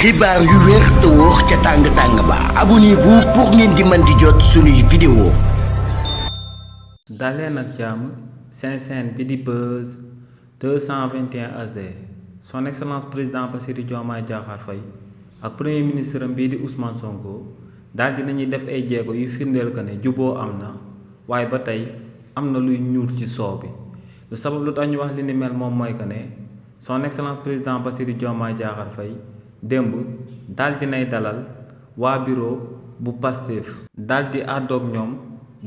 xibaar yu wér te wóor ca tàng ba abonnez-vous pour ngeen di mën di jot suñuy vidéo. daleen ak jàmm seen chaîne bi di Buzz 221 HD son excellence président Bassirou Diomaye Diakhar Faye ak premier ministre am bii di Ousmane Sonko daal dinañuy def ay jéego yu firndeel que ne juboo am na waaye ba tey am na luy ñuul ci soow bi lu sabab lu tax ñu wax li ni mel moom mooy que ne son excellence président Bassirou Diomaye Diakhar Faye démb daal dinay dalal waa bureau bu Pastef daal di àddoog ñoom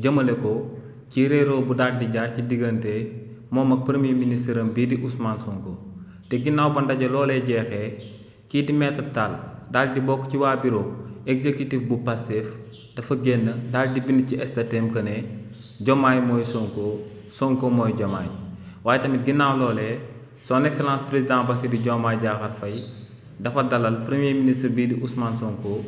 jëmale ko ci réeroo bu daal di jaar ci diggante moom ak premier ministre am bii di Ousmane Sonko te ginnaaw ba ndaje loolee jeexee kii di maître Tall daal di bokk ci waa bureau exécutif bu Pastef dafa génn daal di bind ci statut que ne Diomaye mooy Sonko Sonko mooy Diomaye waaye tamit ginnaaw loolee son excellence président Bassirou Diomaye Diakhar Faye dafa dalal premier ministre bii di Ousmane Sonko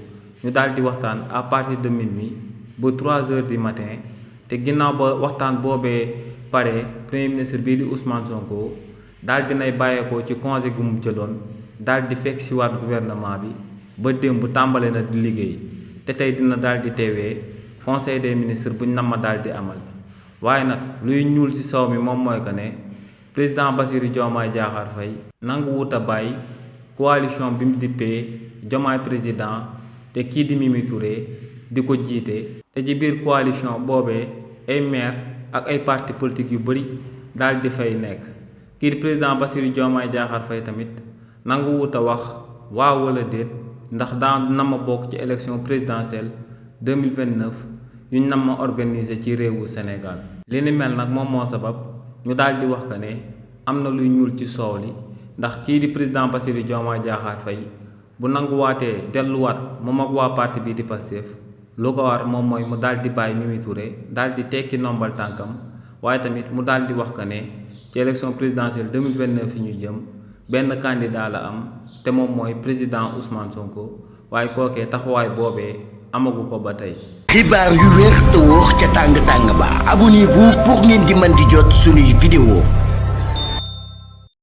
ñu daal di waxtaan à partir de minuit ba 3 heures du matin te ginnaaw ba waxtaan boobee pare premier ministre bii di Ousmane Sonko daal dinay bàyyeekoo ci congé gu mu jëloon daal di fekk si waat gouvernement bi ba démb tàmbale na di liggéey te tey dina daal di teewee conseil des ministres buñ nama daal di amal waaye nag luy ñuul ci sow mi moom mooy que ne président Bassirou Diomaye Diakhar Faye nangu wut a bàyyi coalition bi mu dippee Diomaye président te kii di Mimi Touré di ko jiite te ci biir coalition boobee ay maire ak ay parti politique yu bëri daal di fay nekk kii di président Bassirou Diomaye Diakhar Faye tamit nangu wut a wax waaw wala déet ndax daan nama bokk ci élection présidentielle 2029 yuñ nama organiser ci réewu Sénégal li ni mel nag moom moo sabab ñu daal di wax que ne am na luy ñuul ci soow li ndax kii di président Bassirou Diomaye Diakhar Faye bu nanguwaatee delluwaat moom ak waa parti bii di Pastef lu ko war moom mooy mu daal di bàyyi Mimi Touré daal di tekki nombal tànkam waaye tamit mu daal di wax que ne ci élection présidentielle 2029 yi ñu jëm benn candidat la am te moom mooy président Ousmane Sonko waaye kookee taxawaay boobee amagu ko ba tey. xibaar yu wér te wóor ca tàng ba abonnez-vous pour ngeen di mën di jot suñuy vidéo.